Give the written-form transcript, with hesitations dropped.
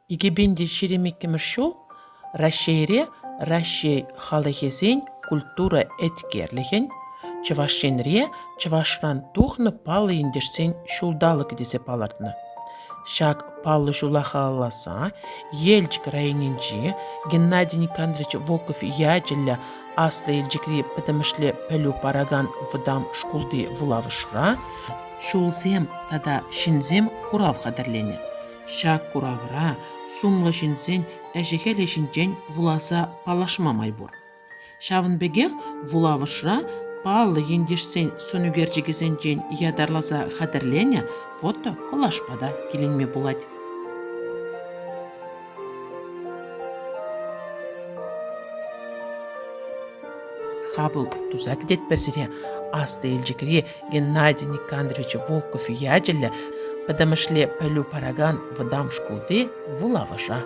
2022 ҫул Раҫҫейре Раҫҫей халӑхӗсен культура еткерлӗхӗн, Чӑваш Енре чӑвашран тухнӑ паллӑ ентешсен ҫулталӑкӗ тесе палӑртнӑ. Ҫак паллӑ ҫула халалласа Елчӗк районӗнчи Геннадий Никандрович Волков ячӗллӗ Аслӑ Елчӗкри пӗтӗмӗшле пӗлӳ паракан вӑтам шкулти вулавӑшра Ҫулсем тата ҫынсем курав хатӗрленӗ. Ҫак куравра сумлӑ ҫынсен ӗҫӗ-хӗлӗ ҫинчен вуласа паллашма май пур. Ҫавӑн пекех вулавӑшра паллӑ ентешсен сӑнӳкерчӗкӗсенчен ятарласа хатӗрленӗ фото-коллажпа та киленме пулать. Хапӑл туса кӗтетпӗр сире Аслӑ Елчӗкри Геннадий Никандрович Волков ячӗллӗ пӗтӗмӗшле пӗлӳ паракан вӑтам шкулти вулавӑша.